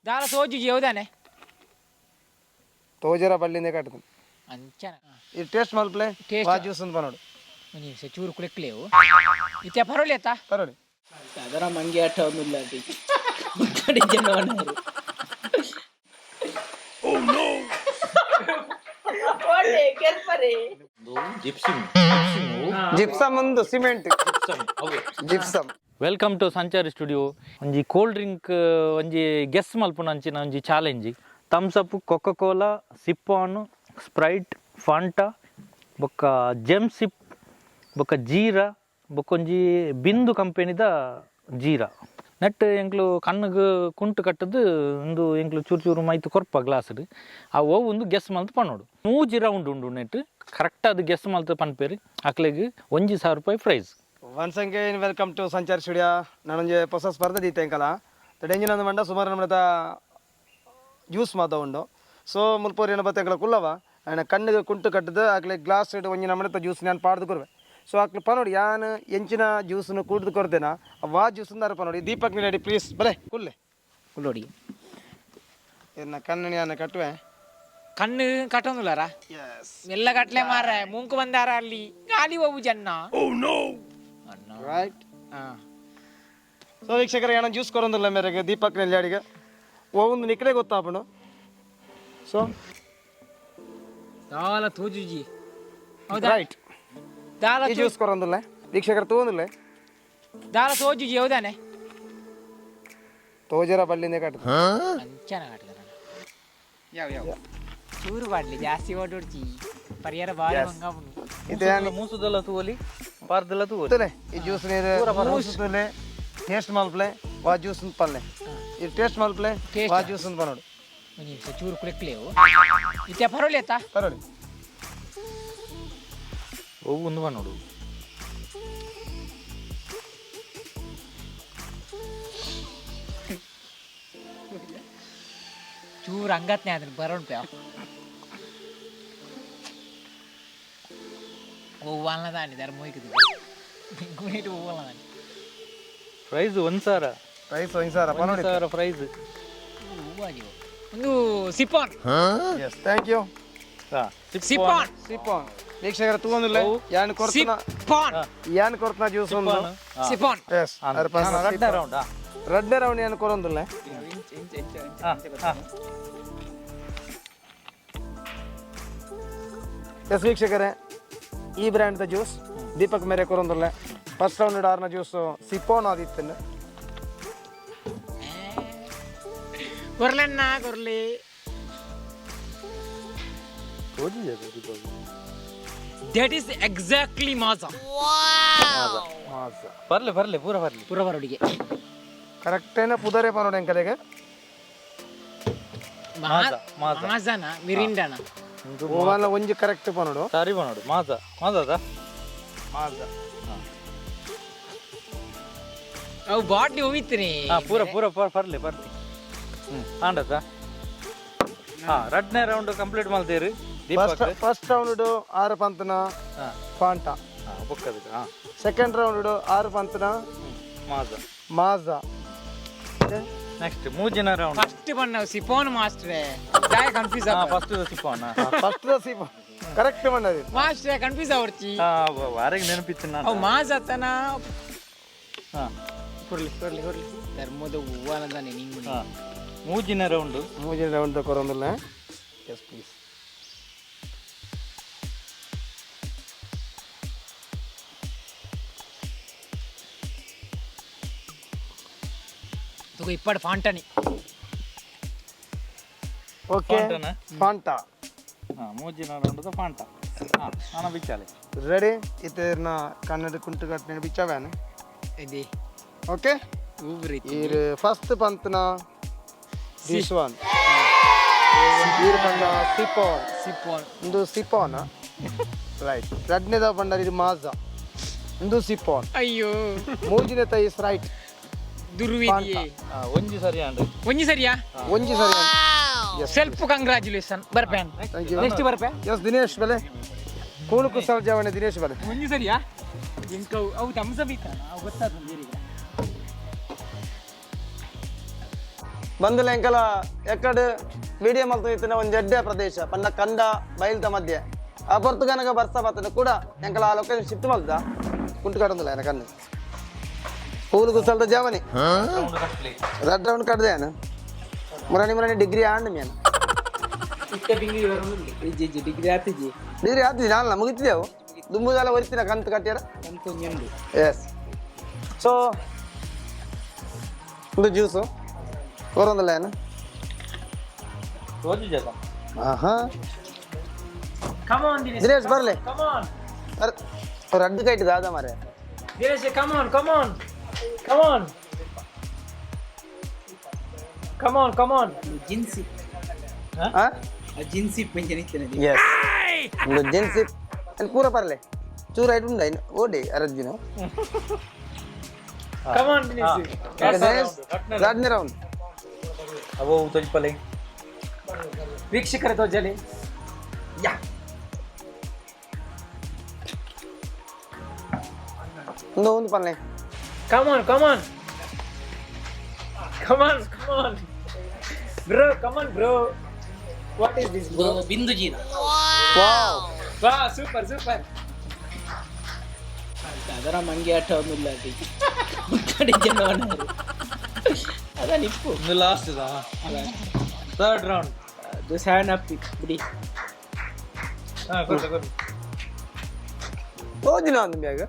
ದಾಲ ಸೋಜುಜಿ ಹೌದಾನೆ. ತೋಜರ ಬಳ್ಳಿಂದೇ ಕಟ್ಟದು. ಅಂಚನ. ಈ ಟೇಸ್ಟ್ ಮಲ್ಪ್ಲೆ. Taste. ವಾ ಜ್ಯೂಸ್ ಅಂತ ಪನೋಡು. ಒಂಜಿ ನಿಮಿಷ, ಚೂರು ಕುಲೆಕ್ಲೇವು ಇತ್ತೆ ಪರೋಲಿ ಅತ್ತ. ಪರೋಡಿ. ಅದರ ಮಂಗೆ ಆಟ ಒಂದಿಲ್ಲ ಜನವನವರು. ಜಿಪ್ಸಮ್ ಒಂದು cement gypsum. Welcome to Sanchari studio. ಒಂಜಿ ಕೋಲ್ಡ್ ಡ್ರಿಂಕ್ ಒಂಜಿ ಗೆಸ್ ಮಲ್ಪುನ ಅಂಚಿನ ಒಂಜಿ challenge. Thums Up, Coca Cola, Sip On, Sprite, Fanta, ಬೊಕ್ಕ ಜೆಮ್ ಸಿಪ್, ಬೊಕ್ಕ ಜೀರಾ, ಬೊಕ್ಕ ಒಂಜಿ ಬಿಂದು ಕಂಪೆನಿದ ಜೀರಾ. ನೆಟ್ ಎಂಕ್ಲು ಕಣ್ಣುಗ್ ಕುಂಟು ಕಟ್ಟದು ಉಂದು ಎಂಕ್ಲು ಚೂರು ಚೂರು ಮೈತ್ ಕೊರ್ಪ ಗ್ಲಾಸ್ಡ್. ಆ ಒವು ಒಂದು ಗೆಸ್ ಮಲ್ತ್ ಪನೋಡು. ಮೂಜಿ ರೌಂಡ್ ಉಂಡು ನೆಟ್. ಕರೆಕ್ಟ್ ಅದು ಗೆಸ್ ಮಲ್ತ್ ಪನ್ಪೇರು ಅಕ್ಲೆಗ್ 1000 ರೂಪಾಯಿ prize. Once again welcome to Sanchar studio. ನಾನೊಂಜಿ ಹೊಸ ಸ್ಪರ್ಧೆ ದೀತೆ ಎಂಕಲ ತಡೆಂಜಿನ ಒಂದು ಮಂಡ ಸುಮಾರು ನಮ್ಮ ಜ್ಯೂಸ್ ಮಾತ ಉಂಡು. ಸೊ ಮುಲ್ಪೋರಿ ಏನ ಬತ್ತ ಎಂಕಲ ಕುಲ್ಲವ ಆಯ್ನ ಕಣ್ಣಿಗೆ ಕುಂಟು ಕಟ್ಟದು ಆಕ್ಲೆ ಗ್ಲಾಸ್ ಇಡು ಒಂಜಿ ನಮ್ಮನೆ ಜ್ಯೂಸ್ ನಾನು ಪಾಡ್ದು ಕೊರ್ವೆ. ಸೊ ಆಕ್ಲೆ ಪನೋಡು ಯಾನ್ ಎಂಚಿನ ಜ್ಯೂಸ್ನು ಕೂಡ್ದು ಕೊರ್ದೇನಾ ವಾ ಜ್ಯೂಸ್ ಅಂದಾರ ಪನೋಡಿ. ದೀಪಕ್ ನಿಲಡಿ ಪ್ಲೀಸ್ ಬಲೆ ಕುಲ್ಲೆ. ಕುಲ್ಲೋಡಿ. ಎನ್ನ ಕಣ್ಣು ಯಾನ ಕಟ್ಟುವೆ. ಕಣ್ಣು ಕಟ್ಟೊಂದುಲಾರ. ಎಸ್. ಮೆಲ್ಲ ಕಟ್ಲೆ ಮಾರ್ರೆ, ಮುಂಕು ಬಂದಾರ ಅಲ್ಲಿ ಗಾಲಿ ಹೋಗು ಜನ್ನ ಅಣ್ಣ. ರೈಟ್. ಹಾ. ಸೊ ವೀಕ್ಷಕರ, ಏನೋ ಜ್ಯೂಸ್ ಕೊರೊಂದಿಲ್ಲ ಮೇರೆಗೆ ದೀಪಕ್ ನೆಲ್ಯಾಡಿಗೆ ಒಂದು ನಿಕ್ಕಲೆ ಗೊತ್ತಾಪುಂಡು. ಸೊ ದಾಲ ತೋಜುಜಿ ಹೌದಾ? ರೈಟ್. ದಾಲ ಈ ಜ್ಯೂಸ್ ಕೊರೊಂದಿಲ್ಲ ವೀಕ್ಷಕರ ತೂಂದಿಲ್ಲ. ದಾಲ ತೋಜುಜಿ ಹೌದಾನೆ. ತೋಜರ ಬಳ್ಳಿಂದೇ ಕಟ್ಟದು. ಅಂಚನ ಕಟ್ಟದ ಯಾವ ಯಾವ ಚೂರು ಬಾಡ್ಲಿ ಜಾಸ್ತಿ ಓಡೋಡ್ಚಿ ಪರಿಹಾರ ಬಾರಿ ಮಂಗಾಪುಂಡು. ಇದು ಯಾನ್ ಮೂಸುದಲ್ಲ ತೂವಲಿ, ಪಾರ್ದಲ್ಲ ತೂವಲಿ. ತುಲೆ ಈ ಜ್ಯೂಸ್ ನೀರು ಮೂಸುತ್ತಲೆ ಟೇಸ್ಟ್ ಮಲ್ಪ್ಲೆ ವಾ ಜ್ಯೂಸ್ ಅಂತ ಪಲ್ಲೆ. ಈ ಟೇಸ್ಟ್ ಮಲ್ಪ್ಲೆ. Taste. ವಾ ಜ್ಯೂಸ್ ಅಂತ ಪನೋಡು. ಒಂಜಿ ನಿಮಿಷ, ಚೂರು ಕುಲೆಕ್ಲೇವು ಇತ್ತೆ ಪರೋಲಿ ಅತ್ತ. ಪರೋಡಿ. ಒವು ಒಂದು ಪನೋಡು. ಚೂರು ಅಂಗತ್ನೆ ಅದನ್ನ ಬರೋಣ ಪ್ಯಾ ಒವ್ವಾಲ್ನ ದಾನಿ ದಾರ ಮೊಯ್ಕುದು ಗುಣಿಟ್ ಒವ್ವಾಲ್ನ ದಾನಿ. ಪ್ರೈಸ್ 1000. ರೈಸ್ 1000 ಪನೋಡಿ. 1000 ಪ್ರೈಸ್. ಹೂವಾಜಿವು ಒಂದು ಸಿಪಾನ್. Yes, thank you. ಸಿಪಾನ್. ಸಿಪಾನ್. ವೀಕ್ಷಕರ ತೂಂದಿಲ್ಲ ಯಾನ್ ಕೊರ್ತನ. ಸಿಪಾನ್. ಯಾನ್ ಕೊರ್ತನ ಜ್ಯೂಸ್ ಒಂದು. ಸಿಪಾನ್. ಎಸ್. ರಡ್ಡ ರೌಂಡ್. ರಡ್ಡೆ ರೌಂಡ್ ಯಾನ್ ಕೊರೊಂದಿಲ್ಲ. ಎಸ್ ವೀಕ್ಷಕರೇ, ಈ ಬ್ರ್ಯಾಂಡ್ ಜ್ಯೂಸ್ ದೀಪಕ್ ಮೇರೆ ಕೊರೊಂದಿಲ್ಲ. ಫಸ್ಟ್ ರೌಂಡ್ ಆರ್ನ ಜ್ಯೂಸ್ ಸಿಪೋನ್ ಆದಿತ್ತನ್ನು. ಕೊರ್ಲನ್ನ ಕೊರ್ಲಿ. That is exactly Maaza. ಮಾಸ. ಬರ್ಲೆ ಬರ್ಲೆ ಪೂರ ಬರ್ಲಿ. ಪುರ ಬರೋಡಿಗೆ. ಕರೆಕ್ಟ್ ಏನ ಪುದರೆ ಪನೋಡು ಎಂಕಲೆಗೆ. ಮಾಜಾ, ಮಾಜಾ. ಮಾಜಾನ ಮಿರಿಂಡಾನ? ಓವಲ್ಲ ಒಂಜಿ ಕರೆಕ್ಟ್ ಪನೋಡು. ಸರಿ ಪನೋಡು, ಮಾಜಾ ಮಾಜಾದ. ಮಾಜ. ಅವು ಬಾಟ್ಲಿ ಹೋಗಿತ್ರಿ. ಹಾ, ಪೂರ ಪೂರ ಪೂರ ಬರ್ಲಿ ಬರ್ಲಿ. ಆಂಡತ ಹಾ ರಡ್ನೇ ರೌಂಡ್ ಕಂಪ್ಲೀಟ್ ಮಲ್ತೇರು ದೀಪಕ್. ಫಸ್ಟ್ ಫಸ್ಟ್ ರೌಂಡ್ ಆರು ಪಂತನ ಹಾ. ಫಾಂಟಾ. ಹಾ, ಬೊಕ್ಕದಕ್ಕೆ ಹಾ. ಸೆಕೆಂಡ್ ರೌಂಡ್ ಆರು ಪಂತನ ಮಾಜಾ. ಮಾಜಾ. ನೆಕ್ಸ್ಟ್ ಮೂಜಿನ ರೌಂಡ್. ಫಸ್ಟ್ ಬಣ್ಣ ಸಿಪೋನ್ ಮಾಸ್ಟ್ರೆ ಜಾಯ ಕನ್ಫ್ಯೂಸ್. ಹಾ, ಫಸ್ಟ್ ಸಿಪ್ಪೋಣ. ಫಸ್ಟ್ ಸಿಪ ಕರೆಕ್ಟ್ ಬಂದది. ಮಾಸ್ಟ್ರೆ ಕನ್ಫ್ಯೂಸ್ ಅವರ್ಚಿ. ಹಾ, ವಾರಿಗೆ ನೆನಪಿತ್ತು ನಾನು. ಅವು ಮಾಜಾತನ. ಹಾ. ಕೊರ್ಲಿ ಕೊರ್ಲಿ ಕೊರ್ಲಿ ಧರ್ಮದ ಹೂವನದಾನೆ ನಿಂಗು. ಹಾ, ಮೂಜಿನ ರೌಂಡ್. ಮೂಜಿನ ರೌಂಡ್ ಕೊರೊಂದಿಲ್ಲ. Yes please. ತುಗ ಇಪ್ಪಡು ಫಾಂಟನಿ. ಓಕೆ. ಫಾಂಟಾನಾ? ಫಾಂಟಾ. ಹಾ, ಮೂಜಿನ ರೌಂಡ್ ಫಾಂಟ. ಹಾ, ನಾನು ಬಿಚ್ಚಾಲೆ. ರೆಡಿ ಇತ್ತೇರ್ನ ಕನ್ನಡ ಕುಂಟು ಕಟ್ಟನೆ ಬಿಚ್ಚವೇನೆ. ಇದೆ. ಓಕೆ. ಊಬ್ರಿ. ಈರ್ ಫಸ್ಟ್ ಪಂತನ this one. ಈರ್ ಪಂಡ ಸಿಪಾನ್. ಸಿಪೋನ್. ಇಂದು ಸಿಪಾನ್ ರೈಟ್. ರಡ್ನೇದ ಪಂಡರ್ ಇದು ಮಾಜಾ, ಇಂದು ಸಿಪಾನ್. ಅಯ್ಯೋ. ಮೂಜಿನೇತ is right. ದುರ್ವಿಧಿಯೇ. ಹಾ, ಒಂಜಿ ಸರಿ ಆಂಡ್. ಒಂಜಿ ಸರಿಯಾ? ಒಂಜಿ ಸರಿ. ಎಸ್. ಸೆಲ್ಫ್ ಕಂಗ್ರಾಚುಲೇಷನ್ ಬರ್ಪೇನ್. Thank you. Next ಬರ್ಪೆ. ಎಸ್, ದಿನೇಶ್ ಬಲೆ ಕೂಳು ಕುಸಲ್ ಜಾವಣೆ ದಿನೇಶ್ ಬಲೆ. ಒಂಜಿ ಸರಿಯಾ ಇಂಕವು ಅವು ತಮ್ಸ ಬೀತ ಅವು ಗೊತ್ತಾದ ನೀರಿಗೆ. ಬಂದುಲ ಎಂಕಲ ಎಕ್ಕಡ್ ವಿಡಿಯೋ ಮಲ್ತು ಒಂಜಿ ಎಡ್ಡೆ ಪ್ರದೇಶ ಪನ್ನ ಕಂಡ ಬಯಲ್ದ ಮಧ್ಯೆ ಆ ಪೊರ್ತುಗನಗ ಬರ್ಸ ಬರ್ತದೆ ಕೂಡ ಎಂಕಲ ಆ ಲೊಕೇಶನ್ ಶಿಫ್ಟ್ ಮಲ್ತ ಕುಂಟು ಕಡಂದಿಲ್ಲ ಎನ ಕಣ್ಣು ಪೂಲು ಕುಸಲ್ದ ಜವನಿ ರೆಡ್ ರೌಂಡ್ ಕಡ್ದೆ ಏನು ಮುರಣಿ ಮುರಣಿ ಡಿಗ್ರಿ ಆಂಡ್ ಮೇನ್ ಇಜ್ಜಿ ಇಜ್ಜಿ ಡಿಗ್ರಿ ಆತಿಜಿ. ಡಿಗ್ರಿ ಆತಿಜಿ ನಾಲ್ನ ಮುಗಿತಿದೆವು ದುಂಬುದಾಲ ಒರಿತಿನ ಕಂತು ಕಟ್ಟಿಯರ. ಕಂತು ಒಂಜಿ. ಎಸ್, ಸೊ ಒಂದು ಜ್ಯೂಸು ಕೊರೊಂದಲ್ಲ ಏನು? ತೋಜು ಜಗ. ಆಹಾ. Come on Dinesh. Dinesh ಬರಲಿ. Come on. ರಡ್ಡು ಕೈಟ್ ದಾದ ಮಾರೆ. Dinesh, come on, come on, come on, come on, come on. Jincy. ಹಾ. ಆ ಜಿನ್ಸಿ ಪಂಚನೆ ಇತ್ತೇನೆ. ಎಸ್, ಒಂದು ಜೆನ್ಸಿ ಅಲ್ಲಿ ಪೂರ ಪರ್ಲೆ ಚೂರು ಐಟ್ ಉಂಡ ಓಡಿ ಅರಜ್ಜಿನ. ಕಮ್ ಆನ್ ದಿನೇಶ್. ದಿನೇಶ್, ರಡ್ನೇ ರೌಂಡ್. ಅವೋ ತೋಜಿಪಲೆ. ವೀಕ್ಷಕರ ತೋಜಲಿ. ಯಾ. ಒಂದು ಒಂದು ಪಲ್ಲೆ. Come on, come on, come on, come on bro, come on bro, what is this bro? ಬಿಂದು ಜೀರ. ವಾವ್. ವಾ, ಸೂಪರ್ ಸೂಪರ್. ಅದರ ಮಂಗೆ ಆಟ ಒಂದಿಲ್ಲ ಕಡೆ ಜನವನವರು ಅದ ನಿಪ್ಪು. ಒಂದು last third round. ಅದು ಸೆವೆನ್ ಅಪ್ ಬಿಡಿ. ಹಾ, ಕೊಡು ಕೊಡು. ತೋಜಿನ ಒಂದು ಬ್ಯಾಗ್.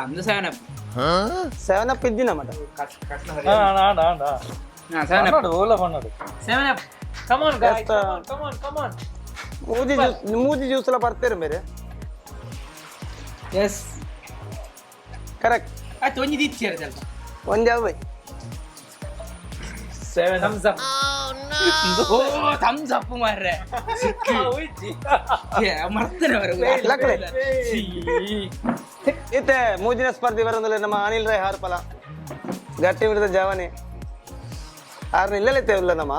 ಅಂದು seven up. Seven up ಇದ್ದಿನ ಮಟ. ಹಾ, ಆಡ ಆಡ. Seven up. ಪನ್ನಡು ಓಲ ಪನ್ನಡು. Seven up, come on guys. Yes, come on, come on, come on. ಮೂಜಿ ಜ್ಯೂಸ್, ಮೂಜಿ ಜ್ಯೂಸ್ ಎಲ್ಲ ಬರ್ತೀರ ಬೇರೆ. ಎಸ್. ಕರೆಕ್ಟ್. ಆಯ್ತು, ಒಂಜಿ ದೀಚ್ಯಾರ ಸ್ವಲ್ಪ. ಒಂದು ಯಾವ by. Seven. Thumbs up. ಓ, ಥಮ್ಸ್ ಅಪ್ ಮಾರ್ರೆ. ಮರ್ತನೆ. ಲಕ್ಲೆ ಇತ್ತೆ ಮೂಜಿನ ಸ್ಪರ್ಧೆ ಬರೋದಿಲ್ಲ ನಮ್ಮ ಅನಿಲ್ ರೈ ಹಾರ್ಪಲ ಗಟ್ಟಿ ಬಿಡಿದ ಜವನಿ ಆರ್ನ ಇಲ್ಲೇ ಇಲ್ಲ ನಮ್ಮ.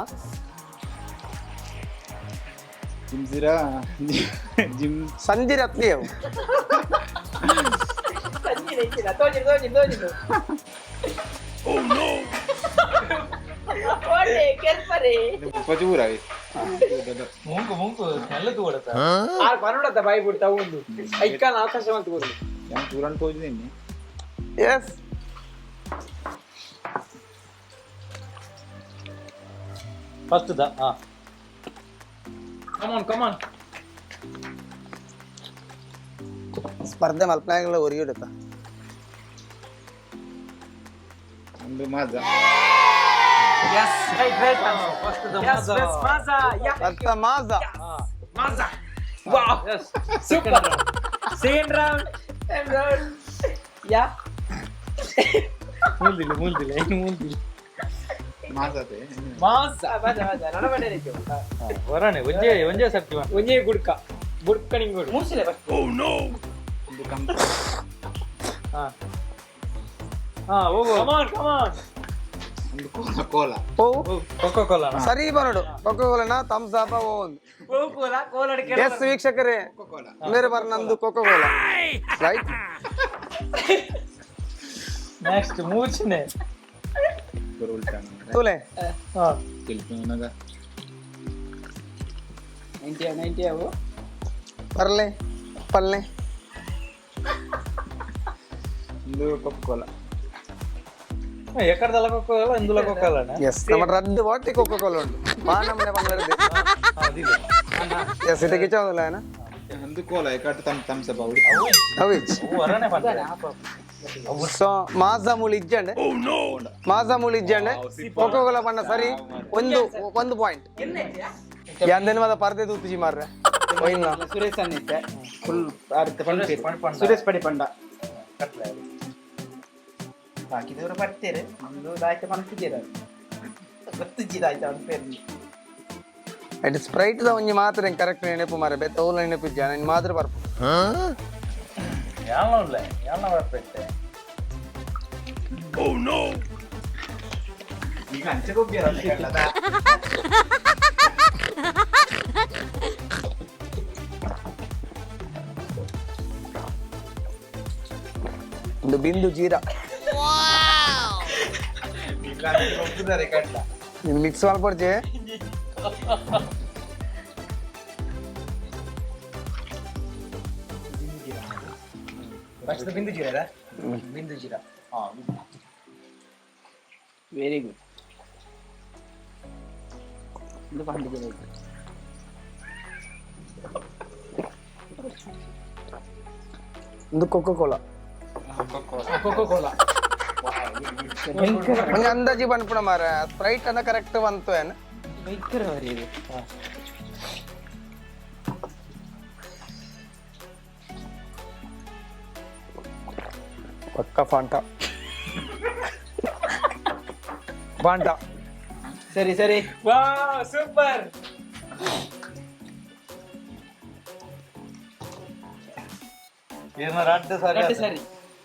ಜಿಮ್ಸಿರಾ ಜಿಮ್. ಸಂಜೆ ರತ್ನಿ ಅವು. ಪಚೂರಾಗಿ. ಮುಂಕು ಮುಂಕು ಸ್ಮೆಲ್ ತೂಡತ್ತ. ಆರ್ ಪನ್ನಡತ್ತ ಬಾಯಿ ಬಿಡ್ತಾ ಒಂದು ಐಕಾನ್ ಅವಕಾಶ ಅಂತ ಬರುದು. ഞാൻ ചൂടാൻ തോന്നി. ಎಸ್. ಫಸ್ಟ್ the ಹಾ. Come on, come on. ಸ್ಪರ್ಧೆ ಮಲ್ಪನಾಗಲ್ಲ ಹೊರಗಿಡುತ್ತ. ಒಂದು ಮಾಜ. Yes, right, right. First the yes yes, Maaza, yeah. ಅರ್ಥ ಮಾಜಾ. Maaza, wow. S. Super. Second round, second round, yeah. ಮೂಲ್ದಿಲ್ಲ ಮೂಲ್ದಿಲ್ಲ ಏನು ಮೂಲ್ದಿಲ್ಲ. ಮಾಜಾತೆ. ಮಾಜಾ ಮಾಜಾ ಮಾಜಾ ನನ್ನ ಮನೆ. ವರಾಣೆ ಒಂಜೇ ಒಂಜೇ ಸರ್ತಿ. ಒಂಜೇ ಗುಡ್ಕ ಗುಡ್ಕ ನಿಂಗೋಡು. ಮೂರ್ಸಿಲೆ ಫಸ್ಟ್. ಒಂದು ಕಂ. ಹಾ ಹಾ, ಹೋಗು. Come on, come on. ಒಂದು ಕೋಲ ಕೋಲ. ಓ. Coca Cola. ಸರಿ ಬರೋಡು ಕೊಕ್ಕೋ ಕೋಲನ ಥಮ್ಸ್ ಅಪ್ ಓ ಒಂದು. ಕೋಲ ಕೋಲ. ಎಸ್ ವೀಕ್ಷಕರೇ, ಕೋಲ. ಮೇರೆ ಬರ್ ನಂದು ಕೊಕ್ಕೋ Cola, right. Next ಮೂರ್ಚಿನೆ. ಉಲ್ಟಾಣ. ತೂಲೆ. ಹಾ. ತಿಳಿಪುನಗ. 90 90 ಅವು. ಪರ್ಲೆ ಪಲ್ಲೆ. ಒಂದು ಕೊಕ್ಕ ಕೋಲ. ಎಕ್ಕಡದಲ್ಲ ಕೊಕ್ಕೋ ಕೋಲಾ ಇಂದುಲ ಕೊಕ್ಕೋ ಕೋಲಾನ. ಎಸ್, ನಮ್ಮ ರದ್ದು ವಾಟಿ ಕೊಕ್ಕೋ ಕೋಲ ಉಂಟು ಬಾ ನಮ್ಮನೆ ಬಂದಿರದೆ. ಎಸ್, ಇದಕ್ಕೆ ಕಿಚವಲ್ಲ ಏನ. ಒಂದು ಕೋಲ ಎಕಟ್ ತಮ್ ತಮ್ಸ್ ಅಪ್ ಅವಡಿ. ಅವಿಚ್. ವರಾಣೆ ಪಂಡ. ಸೊ ಮಾಜಾ ಮೂಳಿ ಇಜ್ಜಂಡೆ, ಮಾಜಾ ಮೂಳಿ ಇಜ್ಜಂಡೆ. ಕೊಕ್ಕೋ ಕೋಲಾ ಬಣ್ಣ ಸರಿ, ಒಂದು ಒಂದು ಪಾಯಿಂಟ್. ಯಾಂದೇನು ಪರ್ದೆ ತೂತುಜಿ ಮಾರ್ರೆ ಒಯ್ನ. ಸುರೇಶ್ ಅನ್ನಿದ್ದೆ ಫುಲ್ ಅರ್ಥ ಪಂಡ ಸುರೇಶ್ ಪಡಿ ಪಂಡ ಬಾಕಿದವರು ಬರ್ತಾರೆ ಒಂದು ದಾಯ್ತ ಪನ್ಪಿದ್ದೀರ ಗೊತ್ತಿಜ್ಜಿದಾಯ್ತ ಅನ್ಪೇರು. ಅಟ್ ಸ್ಪ್ರೈಟ್ ದ ಒಂಜಿ ಮಾತ್ರ ಕರೆಕ್ಟ್ ನೆನಪು ಮಾರೆ, ಬೇತೆ ಓಲ ನೆನಪು ಇಜ್ಜ ನಾನು ಮಾತ್ರ ಬರ್ಪು. ಯಾಣ ಉಳ್ಳೆ ಯಾಣ ಬರ್ಪೆಟ್ಟೆ. ಈಗ ಅಂಚೆ ಗೊಬ್ಬರ. ಒಂದು ಬಿಂದು ಜೀರಾ. ನೀನು ಮಿಕ್ಸ್ ಮಾಡ್ಕೊಡ್ತಿ. First Bindu Jeera, Bindu Jeera. Very good. ಇದು ಪಂಡು ಜೀರಾ ಇದು. ಒಂದು ಕೊಕ್ಕೋ ಕೋಲಾ. Coca Cola. ಒಂಜಿ ಅಂದಾಜಿ ಪನ್ಪುಣ ಮಾರ, ಸ್ಪ್ರೈಟ್ ಅನ್ನ ಕರೆಕ್ಟ್ ಬಂತು ಏನ್? ಭಯಂಕರ ವರಿ ಇದು. ಪಕ್ಕ ಫಾಂಟಾ, ಫಾಂಟಾ. ಸರಿ ಸರಿ. ವಾ, ಸೂಪರ್. ರಡ್ಡ್ ಸರಿ. ರಡ್ಡ್ ಸರಿ.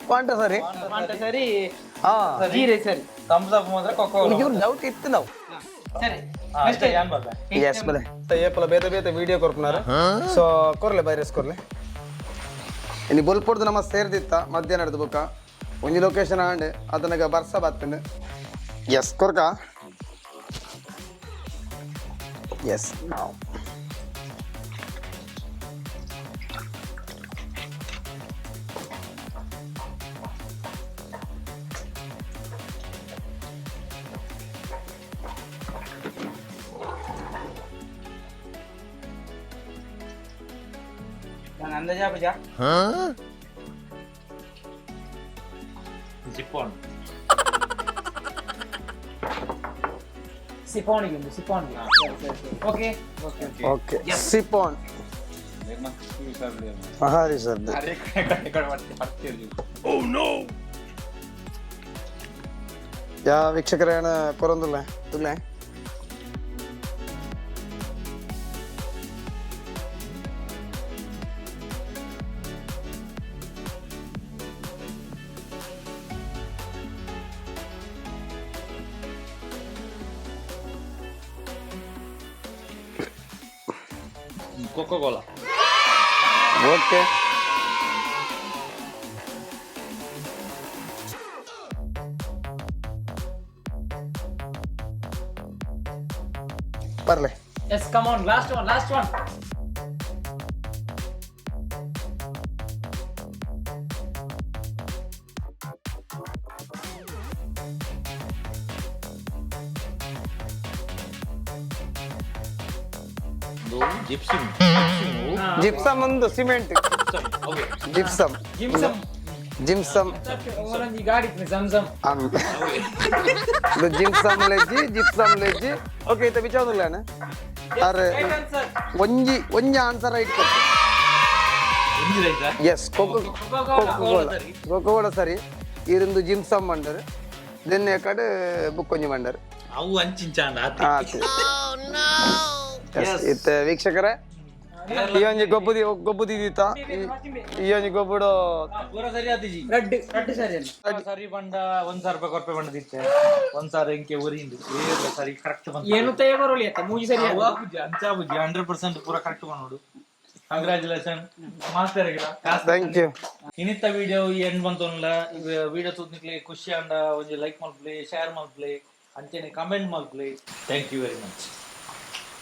ಫಾಂಟಾ ಸರಿ. ಫಾಂಟಾ ಸರಿ. ಹಾ. ಜೀರೆ ಸರಿ. ಥಮ್ಸ್ ಅಪ್ ಮಾತ್ರ ಕೊಕ್ಕೋ. ಇವ್ರು ಡೌಟ್ ಇತ್ತು ನಾವು. ಸರಿ. ಏನ್ ಬಲ್ಲ. ಎಸ್, ಬಲೆ ಏಪಲ ಬೇತೆ ಬೇತೆ ವಿಡಿಯೋ ಕೊರ್ಪುನಾರ. ಸೊ ಕೊರ್ಲೆ, ಬೈರಸ್ ಕೊರ್ಲೆ. ಇನ್ನು ಬೊಲ್ಪೊಡ್ದು ನಮ್ಮ ಸೇರ್ದಿತ್ತ ಮಧ್ಯಾಹ್ನ ಬೊಕ್ಕ ಒಂಜಿ ಲೊಕೇಶನ್ ಆಂಡ್ ಅದನಗ ಬರ್ಸ ಬತ್ತಂಡ್. ಎಸ್, ಕೊರ್ಕ. ಎಸ್, ನಾವು ನಾನು ಅಂದಾಜು ಹಾಕುಜಾ. ಜಿಪ್ಪೋನ್. ಸಿಪಾಣಿಗೆ ಒಂದು ಸಿಪಾಣಿಗೆ. ಸರಿ ಸರಿ, ಓಕೆ ಓಕೆ. Okay, chiffon. ಹಾಂ ಸರ್. ಯಾ ವೀಕ್ಷಕರೇಣ ಕೊರೊಂದುಲ್ಲ ತುಲೆ. Coca Cola. Okay. ಬರ್ಲೆ. Yes, come on, last one, last one. Gypsum. Gypsum ಒಂದು ಸಿಮೆಂಟ್. ಜಿಪ್ಸಮ್. ಜಿಮ್ಸಮ್. ಜಿಮ್ಸಮ್. ಒಂದೊಂದು ಗಾಡಿ ಇತ್ತು ಜಮ್ ಜಮ್. ಜಿಮ್ಸಮ್ ಲೆಜ್ಜಿ, ಜಿಪ್ಸಮ್ ಲೆಜ್ಜಿ. ಓಕೆ, ಇತ್ತ ಬಿಚಾವುದಿಲ್ಲ ಅರೆ. ಆನ್ಸರ್. ಒಂಜಿ ಒಂಜಿ ಆನ್ಸರ್ ರೈಟ್ ಕೊಟ್ಟು. S, Coca Cola, Coca Cola ಸರಿ. ಇರಿಂದು ಜಿಮ್ಸಮ್ ಮಂಡರ್, then ಕಡೆ ಬುಕ್ ಒಂಜಿ ಮಂಡರ್. ಅವು ಅಂಚಿಂಚಾಂಡ. ಆತು. ಎಸ್, ಇತ್ತೆ ವೀಕ್ಷಕರೇ, ಈ ಒಂಜಿ ಗೊಬ್ಬುದಿ ಗೊಬ್ಬುದಿತ್ತ, ಈ ಒಂಜಿ ಗೊಬ್ಬುಡು. ಪೂರ ಸರಿ ಆತಿಜಿ. ರಡ್ಡ್ ರಡ್ಡ್ ಸರಿ ಅಲ್ಲ. ಸರಿ ಬಂಡ 1000 ರೂಪಾಯಿ ಕೊರ್ಪೆ ಬಂಡದಿತ್ತೆ. 1000 ಇಂಕೆ ಊರಿಂದು ಏರ್ಲ ಸರಿ ಕರೆಕ್ಟ್ ಬಂತು. ಏನು ತಯ ಬರೋಲಿ ಅತ್ತ ಮೂಜಿ ಸರಿ. ಅಂಚಾ ಬುಜ್ಜಿ, 100% ಪೂರ ಕರೆಕ್ಟ್ ಬಂದೋಡು. Congratulation master. Thank you. ಇನ್ನಿತ್ತ ವಿಡಿಯೋ ಎಂಡ್ ಬಂತೊನ್ಲ. ವಿಡಿಯೋ ತೂತ್ನಿಕ್ಲೆ ಖುಷಿ ಅಂಡ ಒಂಜಿ ಲೈಕ್ ಮಲ್ಪ್ಲೆ, ಶೇರ್ ಮಲ್ಪ್ಲೆ, ಅಂಚನೆ ಕಮೆಂಟ್ ಮಲ್ಪ್ಲೆ. Thank you very much.